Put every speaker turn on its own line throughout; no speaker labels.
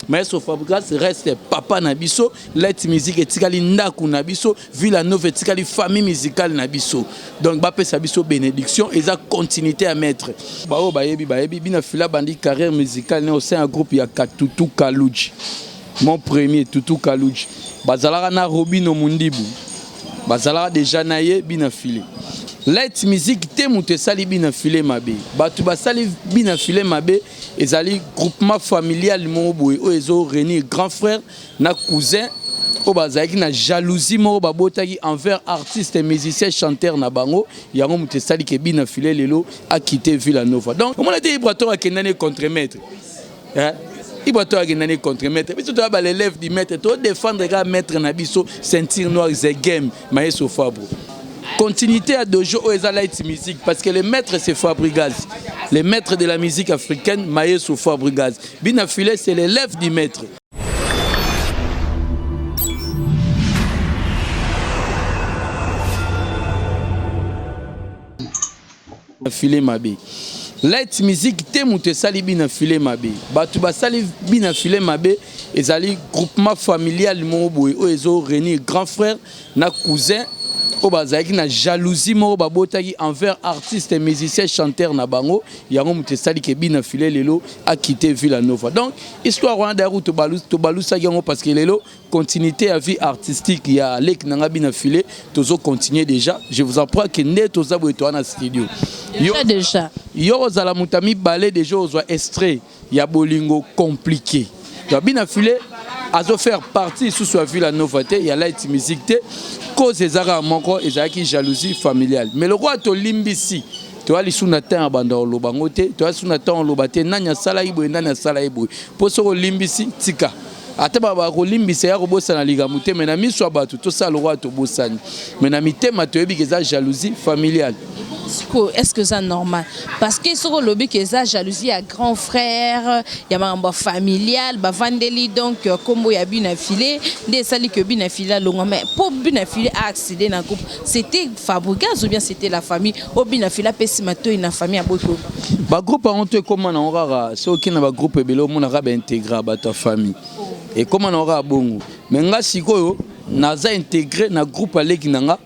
Maestro Fabregas reste papa na biso, Light Music etikali ndaku na biso, Villa Nova etikali famille musicale na biso. Donc bapesa biso bénédiction, eza continuité ya maître. Baoyo bayebi bayebi bina fila bandi carrière musicale ne au sein ya groupe ya Katutu Kaluji. Mon premier Tutu Kaluji. Bazalaka na Robino Mundibu. Bazalaka déjà na ye bina file. Light Music te moto esali bina file mabe. Bato basali bina file mabe Ezali groupement familial moko boye oyo ezo reunir grand frère na cousin oyo bazalaki na jalousie moko babotaki envers artiste musicien chanteur na bango yango moto esali ke bina filet lelo akite Villa Nova donc omona te Ibrator akenda ne contre maître eh? Ibrator akenda ne contre maître biso toya ba l'élève du maître to défendre kaka maître na biso ceinture noire the game Maestro Fabro. Continuité ya dojo oyo eza light music parce que le maître c'est Fabrigaz. Le maître de la musique africaine Maestro Fabrigaz. Bina Filet c'est l'élève du maître. Filet mabe. Light music te moto esali bina filet mabe. Bato basali bina filet mabe ezali groupement familial moko boye oyo ezo réunir grand frère na cousin oyo bazalaki na jalousie moko babotaki envers artiste musicien chanteur na bango yango moto esali ke bina filet lelo akite Villa Nova. Donc histoire wana d'ailleurs tobalusaki yango parce que lelo Continuité ya vie artistique ya leki na nga bina filet tozo continuer déjà je vous apprends que nde toza boye toza na studio
yo déjà
yo ozala moto ya mibale déjà ozwa extrait ya bolingo compliqué donc bina filet azo faire partie lisusu ya Villa Nova te ya light music te cause eza kaka moko ezalaki jalousie familiale mais lokola tolimbisi toya lisusu na temps ya banda koloba yango te toya lisusu na temps oloba te nani asalaki boye nani asalaki boye mpo soki olimbisi tika ata bakolimbisa ya kobosana likambo te me na miso ya bato tosala lokola tobosani me na mitema toyebi ke eza jalousie familiale.
Sikoyo est ce que eza normal parce que soki olobi ke eza jalousie ya grand frère ya makambo ya familiale bavandeli donc kombo ya but na filet nde esali ke but na filet alongwa mais po but na filet a accéder na groupe c'était Fabregas ou bien c'était la famille oyo but na filet apesi matoyi na famille aboyi koyoka.
Ba groupe yango to ekoma nango kaka soki na ba groupe ebele omonaka ba integra bato ya famille ekoma nango kaka bongo mais nga sikoyo naza integre na groupe ya leki na nga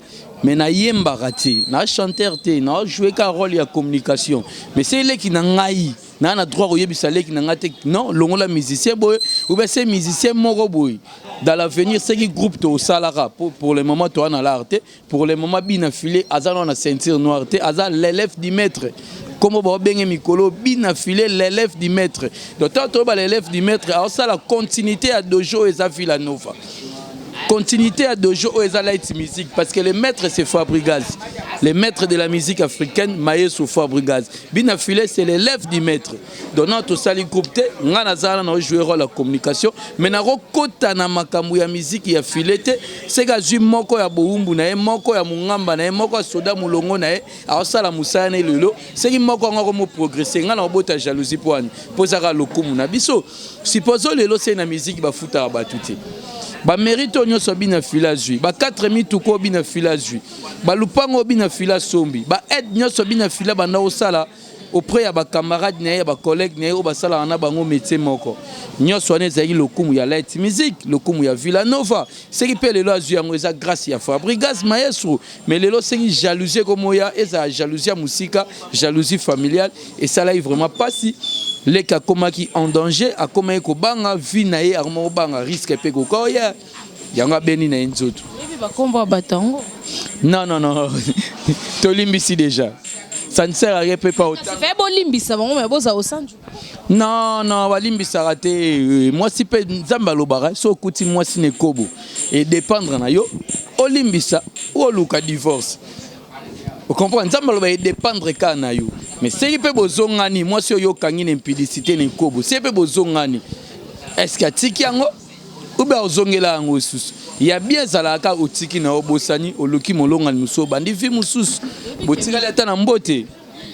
mais nayembaka te na chanteur te na jouer ka role ya communication mais se leki na ngai na na droit koyebisa leki na ngai te non longola musicien boye ou bien se musicien moko boye dans l'avenir seki groupe tosalaka pour le moment toa na l'art te Pour le moment Bina Filet aza na ceinture noire te, aza l'élève du maître. Comment ba benge mikolo Bina Filet l'élève du maître. Donc tant to ba l'élève du maître a la continuité à dojo eza Villa Nova. Continuité à dojo oyo eza light music parce que le maître c'est Fabregas. Le maître de la musique africaine Maestro Fabregas. Bina Filet c'est l'élève du maître. Donc na tosali groupe te, nga nazala na jouer rôle ya communication, mais nakokota na makambo ya musique ya filet te, seke azwi moko ya bowumbu na ye, moko ya mongamba na ye, moko ya soda molongo na ye, aosala mosala na ye lelo, seki moko yango akomo progresser, nga nakobota jalousie mpo wani, mpo ezaka lokumu na biso. Supposons lelo se na musique bafutaka bato te. Ba mérite oyo nyonso bina filet azwi, ba 4 mituka oyo bina filet azwi, ba lupango oyo bina filet asombi, ba aide nyonso bina filet banda kosala auprès ya ba camarades na ye ya ba collègues na ye oyo basalaka na bango métier moko nyonso wana ezalaki lokumu ya light music lokumu ya Villa Nova soki mpe lelo azwi yango eza grâce ya Fabregas Maestro mais lelo soki jalousie ekomoya ezala jalousie ya mosika jalousie familiale esalaki vraiment pasi leki akomaki en danger akomaki kobanga vie na ye akomaki kobanga risque mpe kokoya yango abeni na ye nzoto.
Oyebi ba kombo ya bato yango?
Non non non tolimbisi déjà. Ça ne sert à rien pe pas autant.
Fait bolimbisa bango mais boza osanju.
Non non balimbisaka te mwasi pe Nzambe alobaka so okuti mwasi na ekobo et dépendre na yo olimbisa ou oluka divorce. Ocomprendre Nzambe aloba e dépendre kaka na yo. Mais soki pe bozongani mwasi oyo okangi na impudicité na ekobo soki pe bozongani est-ce que atiki yango? Ou bien ozongela yango lisusu. Ya bien ezalaka kaka otiki na yo obosani oluki molongani mosusu obandi vie mosusu botikali ata na mbote.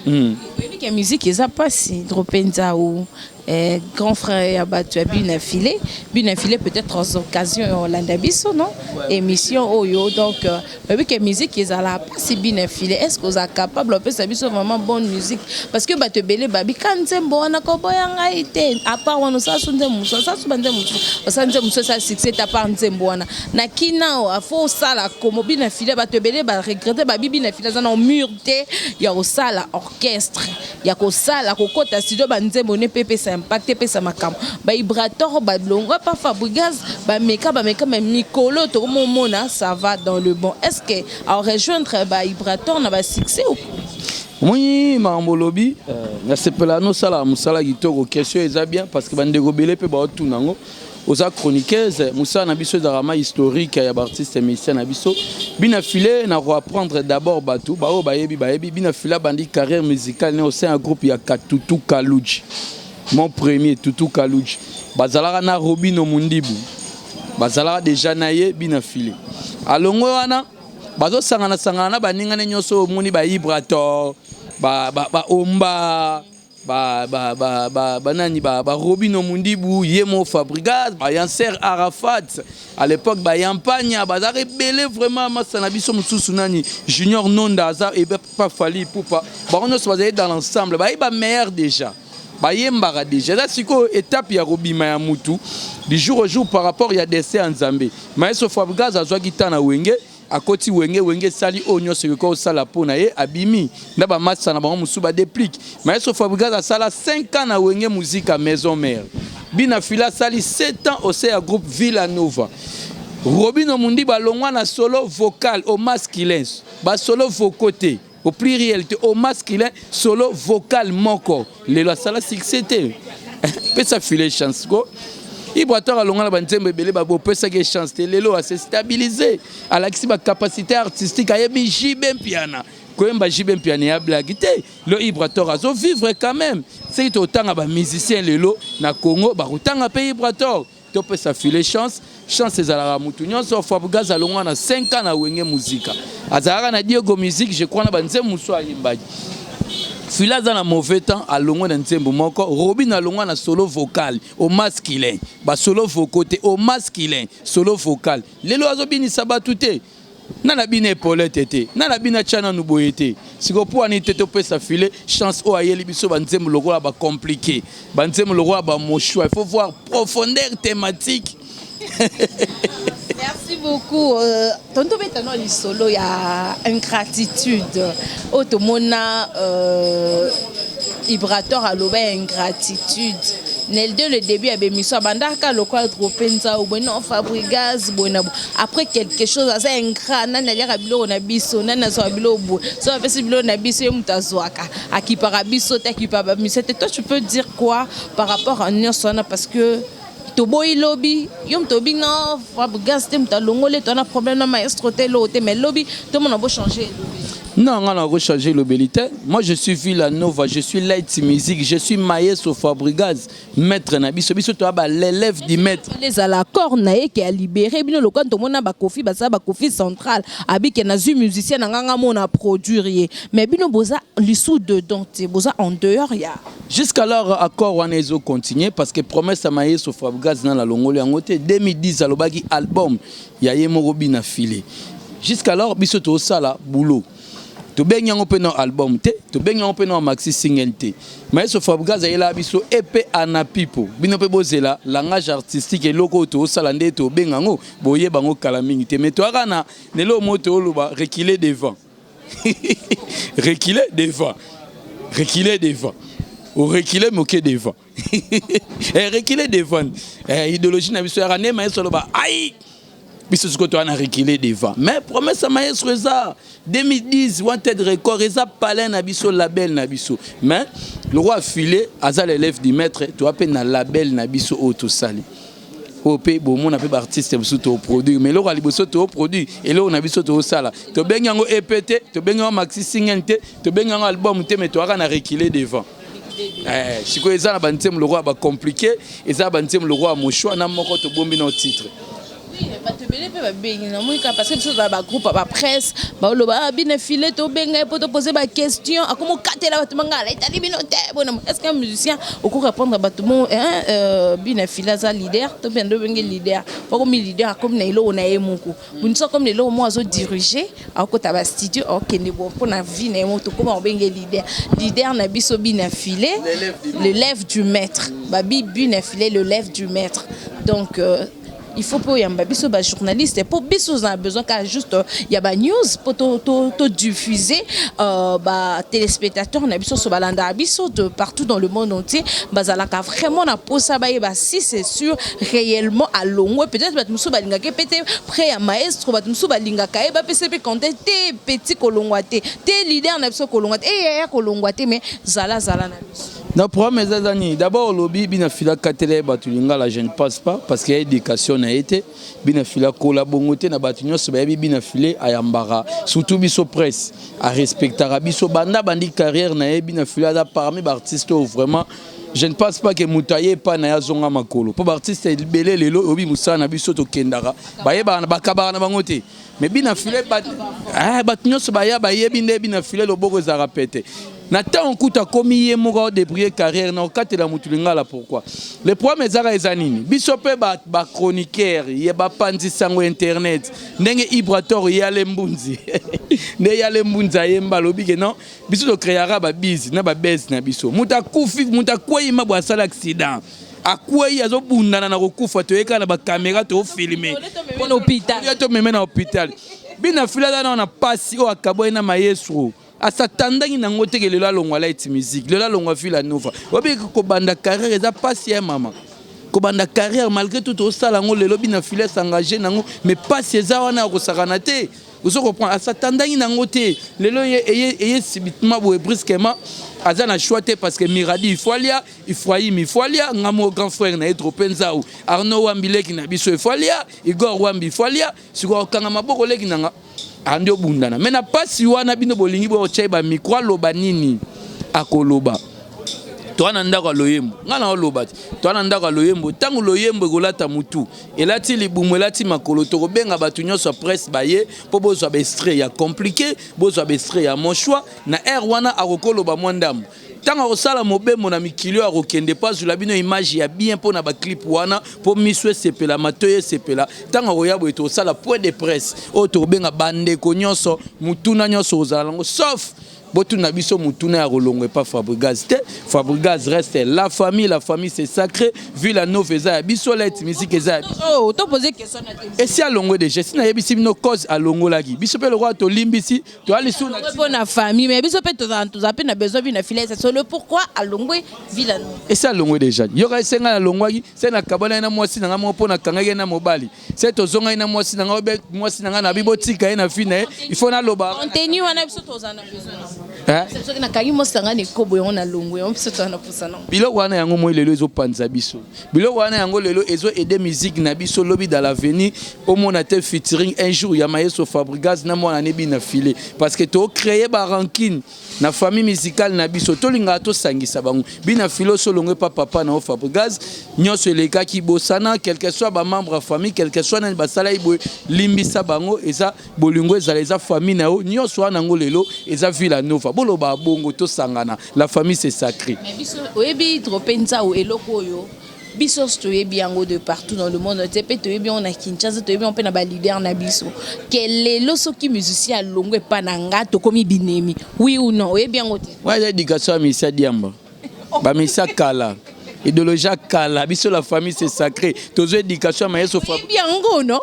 Oyebi ke musique eza pasi trop penza ou Grand frère ya bato ya Bina File, Bina File, peut-être aux occasions olanda biso, non, émission oyo. Donc oyebi ke musique ezala mpasi. Bina File, est ce que oza capable opesa biso vraiment bonne musique? Parce que bato ebele babika nzembo wana, koboya ngai te. À part wana, osala so nzembo mosusu, osala so banzembo mosusu, osala nzembo mosusu esala succès te. À part nzembo wana na kina o afo osala komo. Bina File, bato ebele baregretter, babi Bina File aza na mur te ya kosala orchestre, ya kosala kokota studio, banzembo ne mpe epesa impact, epesa makambo. Baibrator balongwa pa Fabregas, bameka bameka, mais mikolo tokomomona ça va dans le bon. Est ce que arejoindre baibrator na basuccès ou?
Omoni makambo olobi, nasepela nosala mosala kitoko. Question eza bien parce que bandeko ebele mpe baotuna yango. Oza chroniqueuse, mosala na biso ezalaka ma historique ya baartiste musicien na biso. Bina File, na koapprendre d'abord bato baoyo bayebi, bayebi Bina File abandi carrière musicale ne au sein ya groupe ya Katutu Kaluji, mon premier Tutu Kaluji. Bazalaka na Robino Mundibu, bazalaka déjà na ye. Bina File alongwe wana, bazosangana-sangana na baningani nyonso. Omoni baibrator, baomba, banani, barobino Mundibu, ye mo Fabregas, bayanser Arafat à l'époque, bayampanya, bazalaka ebele vraiment. Masa na biso mosusu nani, Junior Nonda, aza pa Fally Ipupa. Bango nyonso bazali dans l'ensemble, bayebi bameilleur déjà, bayembaka déjà. Eza sikoyo étape ya kobima ya mutu du jour au jour par rapport ya destin ya Nzambe. Maestro Fabregas azwaki ta na Wenge, akoti Wenge, Wenge esali oyo nyonso ekoki kosala mpo na ye, abimi na bamasa na bango mosusu, badeplique. Maestro Fabregas asala 5 ans na Wenge Musica Maison Mère. Bina Fila asali 7 ans au sein ya groupe Villa Nova. Robino Mundi balongwa na solo vocal au masculin, basolo vocaux te, au pluriel te, au masculin, solo vocal moko. Lelo asala succès te. Pesa File chance ko. Ibrator alonga na banzembo ebele, bopesaki chance te. Lelo ase stabilise, alakisi bacapacité artistique, ayebi JB Mpiana koyemba. JB Mpiana ya blague te. Lo Ibrator azovivre quand même. Soki totanga bamusicien lelo na Congo, bakotanga mpe Ibrator. Topesa File chance. Chance ezalaka mutu nyonso. Fabregas alongwa na 5 ans na Wenge Muzika, azalaka na Diego Musique, je crois, na banzembo mosusu ayembaki. Fila aza na mauvais temps, alongwe na nzembo moko. Robin alongwa na solo vocal au masculin, basolo vocaux te, au masculin, solo vocal. Lelo azobinisa bato te, na na bino epolete te, na na bino atya nanu boye te. Sikoyo mpo wani te topesa File chance oyo ayeli biso banzembo lokola bacompliqué, banzembo lokola bamoshwa. Il faut voir profondeur thématique.
Merci beaucoup. Tonto betano lisolo ya ingratitude oyo tomona Ibrator aloba ya ingratitude nel dès le début ya bémission. Abandaka lokola drope nzau boye, non, Fabregas boye na boye. Après quelque chose, aza ingrat. Nani aliaka biloko na biso? Nani azwaka biloko boye? So apesi biloko na biso, ye moto azwaka, akipaka biso te, akipaka bamiso te. Toi, tu peux dire quoi par rapport à nyonso wana? Parce que toboyi lobi yo moto obi non, Fabregas te, moto alongoli to wana problème na maestro te, eloko te, mais lobi tomona bochange elobi.
Non, nga na changer elobeli te. Moi, je suis Villa Nova, je suis Light Music, je suis Maestro Fabregas, maître na biso. Biso toya ba l'élève du maître.
Ezala accord na ye ke alibéré bino, lokola tomona bakofi basala bakofi central, abike nazwi musicien na nganga mona produire ye, mais bino boza lisu dedans te, boza en dehors ya.
Jusqu'alors, accord wana ezocontinue parce que promesse ya Maestro Fabregas na nalongoli yango te. 2010 alobaki album ya ye moko Bina File. Jusqu'alors biso tozosala boulot. Tobengi yango mpe na album te, tobengi yango mpe na maxi single te. Maestro Fabregas ayelaka biso epe anapipo. Bino mpe bozela langage artistique, eloko oyo tozosala nde tobenga yango, boyeba yango kala mingi te. Mais toyaka na lelo mo tooloba reculer devant, reculer devant, reculer devant, oreculer moke devant, reculer devant. Idéologie na biso yaka nde maestro aloba ai biso sikoyo toza na reculer devant. Mais promesse ya maestro eza 2010, Wanted Record eza palin na biso, label na biso. Mais le roi File aza l'élève du maître. Toza mpe na label na biso oyo tosali, oyo mpe bomona mpe baartiste mosusu toproduire. Mais eloko ya liboso toproduire, eloko na biso tozosala, tobengi yango EP te, tobengi yango maxi single te, tobengi yango album te, mais toyaka na reculer devant. Sikoyo eza na banzembo lokola bacompliqué, eza na banzembo lokola moshwa na moko tobombi na titre.
Bato ebele mpe babengi, namoni kaka parce que biso tozala bagroupe ya bapresse, baoloba: "Bina File, tobenga ye mpo topose baquestion, akoma okatela bato mangala, etali bino te." Bona, est ce que un musicien okoki répondre bato? Mo Bina File aza leader, to mpe nde obenge leader, po akomi leader, akomi na eloko na ye moko. Boniso akomi na eloko moko, azodirige, akokota bastudio, akokende bo mpo na vie na ye moko. Tokóma obenge leader, leader na biso Bina File, l'élève du maître. Babi Bina File, l'élève du maître. Donc il faut mpe oyamba biso bajournaliste, mpo biso oza na besoin kaka juste ya banews mpo todiffuser batéléspectateur na biso so balandaka biso de partout dans le monde entier. Bazalaka vraiment na posa bayeba si c'est sûr, réellement alongwe. Peut-être bato mosusu balingaka mpe te près ya maestro, bato mosusu balingaka ye, bapesa mpe compte te. Petit, kolongwa te, te leader na biso, kolongwa te, eyaya kolongwa te, mais zala, zala na biso.
Na problème eza nini? D'abord olobi Bina Fila katela ye bato lingala. Je ne pense pas, parce que ya éducation na ye te. Bina File akola bongo te. Na bato nyonso bayebi, Bina File ayambaka surtout biso presse, arespectaka biso banda bandi carrière na ye. Bina File aza parmi baartiste oyo vraiment je ne pense pas que moto aye epai na ye azonga makolo, mpo baartiste ebele lelo oyebi mosala na biso, tokendaka, bayebaka, bakabaka na bango te. Mais Bina File, bato nyonso baya bayebi nde Bina File loboko ezalaka pete. Na ntango kuta akomi ye moko aodébrouiller carrière na okatela motu lingala, pourquoi? Le problème ezaka eza nini? Biso mpe bachroniqueur ye bapanzi sango internet, ndenge Ibrator yale mbunzi, nde yale mbunzi ayemba, alobi ke non, biso tocréaka babizi na babese na biso. Moto akufi, moto akwei, mabwa, asala accident, akwei, azobundana na kokufa, toyeka na bacaméra, tofilme.
Mpona hôpital.
Tomeme na hôpital. Bina File aza nao na pasi oyo akabwai na maestro, asatandaki nango teke lelo alongwa Light Music, lelo alongwa Villa Nova. Obiki kobanda carrière eza pasi ya mama, kobanda carrière malgré tout tosala yango lelo. Bina File s'engage nango, mais pasi eza wana ya kosakana te. Ozo comprendre, asatandaki nango te. Lelo eye subitement boye, brusquement, aza na choix te, parce que Miradi il faut alia, Ifraim il faut alia, nga mo grand frère na ye Trope Nzau, Arnaud Wambi leki na biso il faut alia, Igor Wambi il faut alia. Sikoyo okanga maboko, leki nanga andi obundana, mais na pasi wana bino bolingi bootya ye bamicro, aloba nini? Akoloba toa na ndako ya loyembo, ngai na oloba te, toa na ndako ya loyembo. Ntango loyembo ekolata mutu, elati libumu, elati makolo, tokobenga bato nyonso ya presse baye mpo bozwa baextrait ya compliqué, bozwa baextrait ya mon choix. Na aire wana akokoloba mwa ndambo. Ntango akosala mobembo na mikili oyo akokende mpo azwela bino image ya bien mpo na baclip wana, mpo miso esepela, matoyi esepela. Ntango akoya boye, tokosala point de presse oyo tokobenga bandeko nyonso, mutuna nyonso kozala nango, sauf botuna biso mutuna ya kolongwa epa Fabrigaz te. Fabrigaz reste la famille, la famille c'est sacré. Villa Nova eza ya biso, Light Music eza ya biso.
Oh, topose question na te.
Esi alongwe déjà, esi nayebisi bino cause alongolaki biso mpe lokola tolimbisi, toya lisusu na
mpo na famille, mais biso mpe toza mpe na besoin Bina File. C'est le pourquoi alongwe Villa Nova.
Esi alongwe déjà. Yoka, ese ngai nalongwaki se nakabwana ye na mwasi na ngai moko, mpo nakangaki ye na mobali, se tozongaki na mwasi na ngai obe mwasi na ngai na bi botika ye na fi na ye, il faut naloba.
Contenu wana biso toza na besoin nango.
Eh?
Soki nakangi mwasi na ngai na ekobo, yango nalongwe, yango biso toza na posa nango.
Biloko wana yango moi lelo ezopanza biso, biloko wana yango lelo ezoaide musique na biso lobi dans l'avenir. Omona te featuring un jour ya maestro Fabrigas na mwana ne Bina File, parce que tocréer barancune na famille musicale na biso. Tolingaka tosangisa bango. Bina File osolongo epa papa na yo Fabrigas, nyonso elekaki bosana, quelque soit bamembre ya famille, quelque soit nani basalaki boye, limbisa bango. Eza bolingo, ezala eza famille na yo nyonso wana yango lelo eza Villa Nova. Boloba bongo, tosangana, la famille c'est sacré.
Mais biso oyebi trop mpenza o eloko oyo biso nyonso toyebi yango de partout dans le monde te, mpe toyebi yango na Kinshasa, toyebi yango mpe na baleader na biso, ke lelo soki musicien alongo epa na nga, tokomi binemi, oui ou non? Oyebi yango te?
Wana eza éducation ya misia diamba, bamisia kala, idéologie ya kala. Biso la famille c'est sacré, tozwa éducation ya mayeso.
Oyebi yango, non?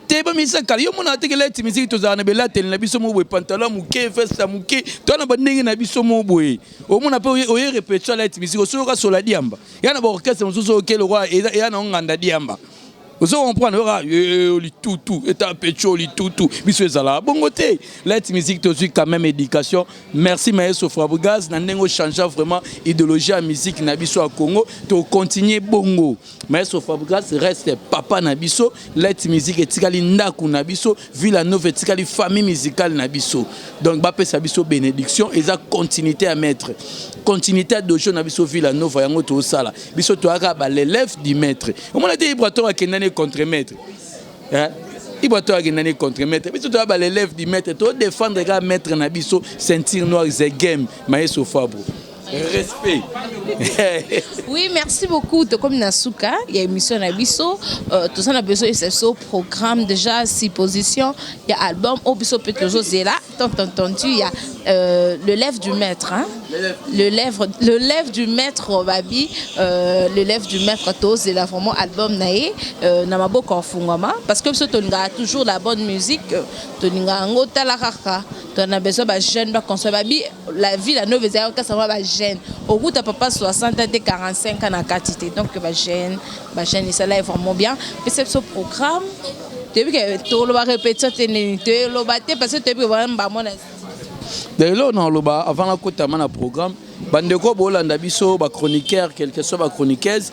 Te, bamisia kala, yo mona tekela eti misiki tozalaka na belateli na biso mo boye, pantalon moke, veste ya moke, toa na bandenge na biso mo boye. Omona mpe oye répétition ala eti misiki, osoyoka sola diamba ya na baorchestre mosusu, oke lokwa eya na onganda diamba, ozo comprendre, oyoka litutu eta pecho litutu. Biso ezalaka bongo te. Light Music tozwi quand même éducation. Merci maestro Fabrigaz na ndenge ochange vraiment idéologie ya musique na biso ya Congo. Tocontinue bongo. Maestro Fabrigaz reste papa na biso, Light Music etikali ndako na biso, Villa Nova etikali famille musicale na biso. Donc bapesa biso bénédiction. Eza continuité ya maître, continuité ya dojo na biso Villa Nova, yango tozosala. Biso toyaka bal'élève du maître. Omona te Ibrator akendani contre maître. Eh? Ibrator akenda ne contre maître. Biso toya ba l'élève du maître, to défendre kaka maître na biso, ceinture noire, the game, Maestro Fabro. Respect.
Oui, merci beaucoup. Tokomi na suka ya émission na biso. Toza na besoin ya so programme déjà supposition ya album oyo biso mpe tozozela tant entendu ya l'élève du maître, hein? L'élève du maître babi, l'élève du maître, tozela vraiment album na ye na maboko afungwama, parce que biso tolingaka toujours la bonne musique, tolingaka yango. Tala kaka, tona besoin bajeune baconseil babi la vie la nove ezalaki okasa bajeune okuta papa 60 ans te, 45 ans na kati te. Donc bajeune esala vraiment bien. Pesa biso programme. Toyebi ke toloba répétition te, nini toyeloba te, parce que toyebi ke wana bamona.
Lelo naloba avant nakotama na programme. Bandeko bolanda biso, bachroniqueur, quelque soit bachroniqueuse,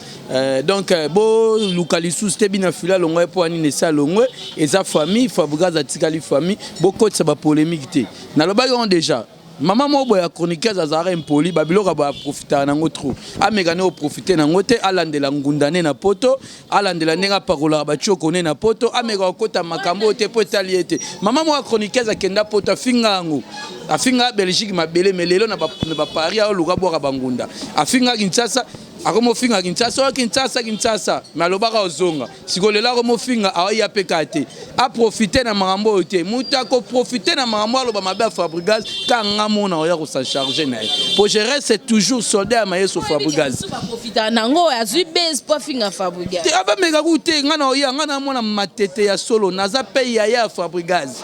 donc boluka lisusu te. Bina fila longwe mpo anini esi alongwe, eza famille. Fabregas atikali famille, bokotisa bapolémique te. Nalobaki yango déjà, mama moko boye ya chroniqueuse azalaka impoli, babiloko boye aprofitaka nango trop. Ameka nde oprofite nango te, alandela ngunda ne na poto, alandela ndenge apakolaka batioko ne na poto. Ameka kokota makambo oyo te mpo etali ye te. Mama moko ya chroniqueuse akenda poto, afinga yango, afinga Belgique mabele. Me lelo na baparis aoluka bwaka bangunda. Afinga Kinshasa, akomofinga Kinshasa oyo, Kinshasa, Kinshasa, me alobaka ozonga. Sikoyo lelo akomofinga, aoya mpe kaka te. Aprofite na makambo oyo te. Moto akoprofite na makambo, aloba mabe ya Fabregas, ka nga mona oya kosa charge na ye, po je reste toujours soldat ya Mayeso Fabregas.
Baprofitaka nango, azwi base po afinga Fabregas.
Te, abameka ku te. Nga na oya, nga na mwana matete ya solo, naza mpe yaya ya Fabregas,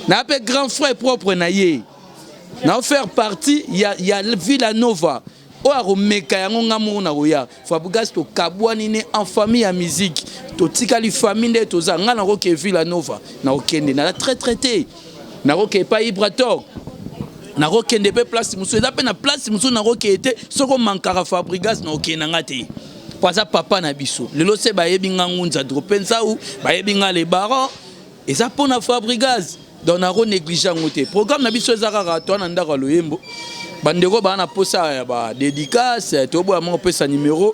na mpe grand frère propre na ye, na faire partie ya Villa Nova oyo akomeka yango. Nga moko na koya Fabregas, tokabwani ne en famille ya musique, totikali famille nde toza. Nga nakoke Villa Nova, nakokende, naza très très te. Nakoke epai Ibrator, nakokende mpe place mosusu, eza mpe na place mosusu nakokende te. Soki omankaka Fabregas, nakokende na nga te, po aza papa na biso. Lelo se bayebi nga Ngunza Drope Nzau, bayebi nga le baron, eza mpona Fabregas. Donc nako néglige yango te. Programme na biso eza kaka toa na ndako ya loyembo. Bandeko baa na posa ya badédicace, toboya moko opesa numero.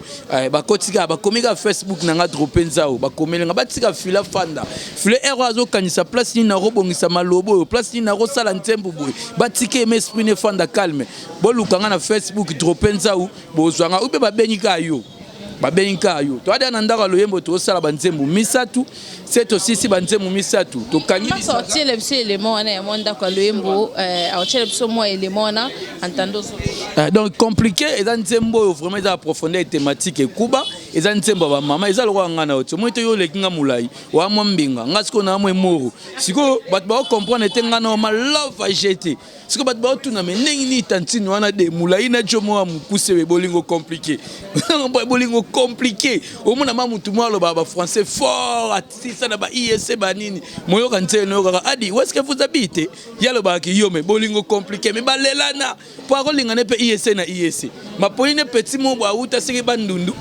Bakoti kaka, bakomi kaka Facebook na nga Drope Nzau, bakomeli nga. Batika fila fanda file ero, azokanisa place nini nakobongisa malobo oyo, place nini nakosala nzembo boye. Batika eme esprit ne fanda calme. Boluka nga na Facebook Drope Nzau, bozwa nga ube. Babengi kaka yo, babengi kaka yo. Toadia na ndako ya loyembo, tozosala banzembo misato. Se tosisi banzembo misato, tokangi.
Otiele biso élément wana ya mwa ndako ya loyembo, aotiele biso mwa élément wana antando.
Donc compliqué eza nzembo oyo vraiment eza ya profondeur thématique ekuba. Eza nzembo ya bamama, eza lokola nga na yo ti omoi te. Yo oleki nga molai, oya mwa mbinga, nga sikoyo na mwa emoro. Sikoyo bato bakocomprendre te, nga na ma love age te. Sikoyo bato baotuna me ndenge nini tantine wana de molai na jo moko ya mokuse. Bolingo compliqué, bolingo compliqué. Omona ma mutu moko alobaka bafrançais fort, atisa na ba ISC banini, moyoka nzele noyokaka adi où est-ce que vous habitez. Ye alobaka yo me bolingo compliqué, me balelana mpo akolingana mpe ISC na ISC maponi ne petit moko boye awuta seki bandundu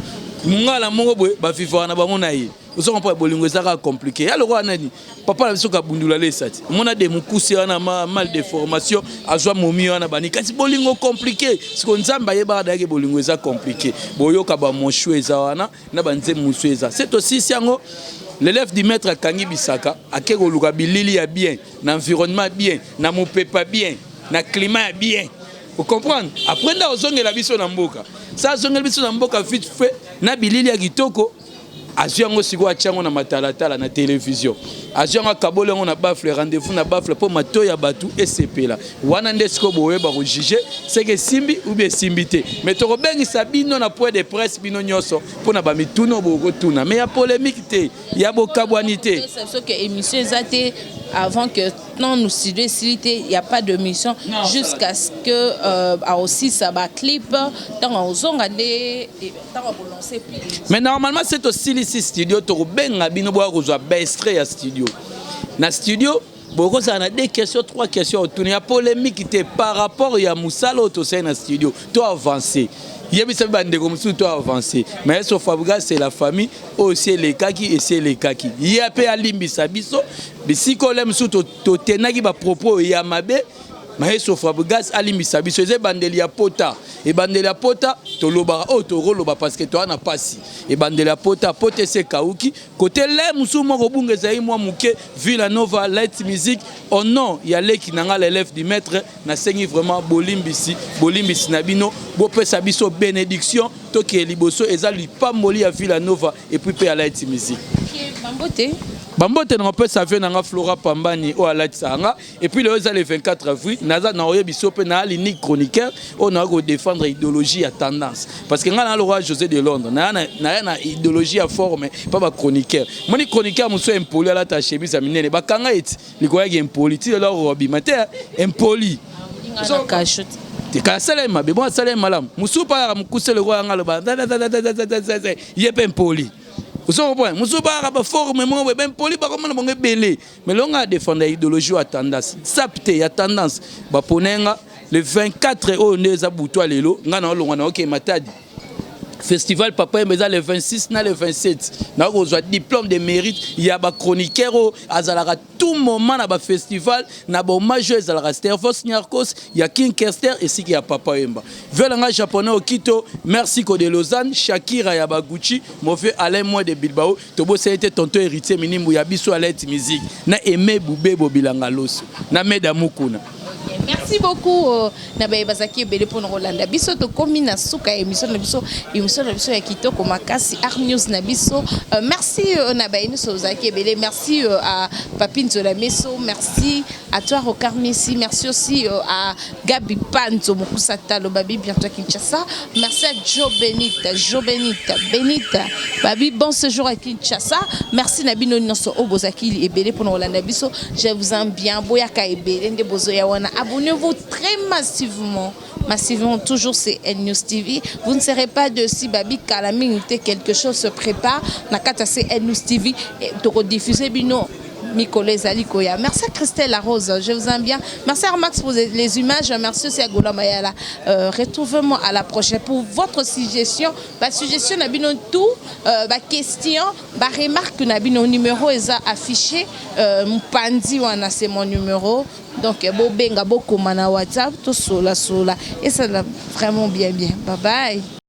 mongala moko boye, bavivaka na bango na ye. Ozo comprendre, bolingo eza kaka compliqué. Ya lokola nani, papa na biso Kabundula lesa ti omona de mokuse wana mal de formation, azwa momi wana bani. Kasi bolingo compliqué, siko Nzambe ayebaka dayaki bolingo eza compliqué. Boyoka bamoshu eza wana na banzembo mosusu eza se tosisi yango. L'élève du maître akangi bisaka, ake koluka bilili ya bien, na environnement bien, na mopepa bien, na climat ya bien. Ocomprendre, après nde ozongela biso na mboka. Sa azongela biso na mboka vite fait na bilili ya kitoko, azwi yango sikoyo, atia yango na matalatala na télévision, azwi yango, akaboli yango na baffle, rendez-vous na baffle, mpo matoi ya bato esepela. Wana nde sikoyo boyeba kojuge seke esimbi ou bien esimbi te. Mais tokobengisa bino na point de presse, bino nyonso, mpona bamituna bokotuna, mais ya polémique te, ya bokabwani te.
Soki émission eza te avant que non nous studio esili te, y a pas de mission jusqu'à ce que aosisa baclip, ntango ozonga nde ntango akolance.
Mais normalement se tosilisi studio, tokobenga bino, boya kozwa baextrait ya studio. Na studio bokozala na deux questions, trois questions otuna, ya polémique te, par rapport ya mosala oyo tosali na studio. To avance, yebisa mpe bandeko mosusu to avance. Mais so Fabregas, c'est la famille oyo esi elekaki, esi elekaki. Ye mpe alimbisa biso bisika ole mosusu totenaki bapropos oyo ya mabe. Maestro Fabregas alimbisa biso. Eza ebandeli ya pota, ebandeli ya pota. Tolobaka oyo tokoloba parce que toza na pasi. Ebandeli ya pota, pota esi ekauki kote le mosusu moko bunga ezali mwa moke. Villa Nova Light Music, au nom ya leki na nga, l'élève du maître, nasengi vraiment bolimbisi, bolimbisi na bino. Bopesa biso bénédiction, tokee liboso. Eza lipamboli ya Villa Nova et puis mpe ya Light Music.
Bambote.
Bambote na kopesa vie na nga Flora Pambani oyo alatisaka nga. Et puis lelo eza le 24 avril, naza na oyebi so mpe na l'unique chroniqueur oyo naa kodéfendre idéologie ya tendance, parce que ngai na lokola José de Londres, naya na idéologie ya forme mpa bachroniqueur. Moni chroniqueur mosusu impoli, alata chemise ya minene, bakanga eti likolo yaki impoli, ti lelo akobima te impoli. Te asala ye mabe, bon, asala ye malamu. Mosusu mpe ayaka mokuse lokola yanga, aloba ye mpe impoli. Ozo comprendre? Mosusu bayaka baforme moko boye, baimpoli, bakomona bango ebele. Mais longa adéfendre idéologie ya tendance, sap te ya tendance. Bapone nga le 24 oyo nde eza butu ya lelo. Nga na olongwa na okee Matadi, festival Papa Yemba eza le 26 na le 27. Nakozwa diplôme de mérite ya bachroniqueur oyo azalaka tout moment na bafestival na bahommage oyo ezalaka Stervos Niarcos, ya King Kester, esika ya Papa Yemba. Velanga japonais Okito, merci ko de Lausanne, Shakira ya Baguchi, mauvais Alain Moi de Bilbao. Tobosali te tonton Héritier Minimbu ya biso Alete Musique na Aimé Bubebo Bilanga Loso na Meda Mukuna.
Merci beaucoup na baye bazalaki ebele mpona kolanda biso. Tokómi na suka ya émission na biso, émission na biso ya kitoko makasi, Art News na biso. Merci na baye nyonso ozalaki ebele. Merci à Papi Nzola Meso, merci à toi Rocard Messi, merci aussi à Gabi Panzo Mokusa Talo Babi, bientôt à Kinshasa. Merci à Joe Benita, Joe Benita Benita Babi, bon séjour à Kinshasa. Merci na bino nyonso oyo bozalaki ebele mpona kolanda biso. Je vous aime bien. Boyaka ebele nde bozoya wana. Abonnez-vous très massivement, massivement toujours, c'est News TV. Vous ne serez pas déçus. Babi kala mingi te, quelque chose se prépare na kati ya CN News TV, tokodiffuser bino mikolo ezali koya. Merci à Christelle La Rose, je vous aime bien. Merci à Max pour les images, merci aussi à Gola Mayala. Retrouvez-moi à la prochaine pour votre suggestion, ba suggestion na bino tout, ba question, ba remarque na bino. Numéro eza affiché mpandi wana, c'est mon numéro. Donc bobenga, bokoma na WhatsApp, tosola sola et ça va vraiment bien bien. Bye bye.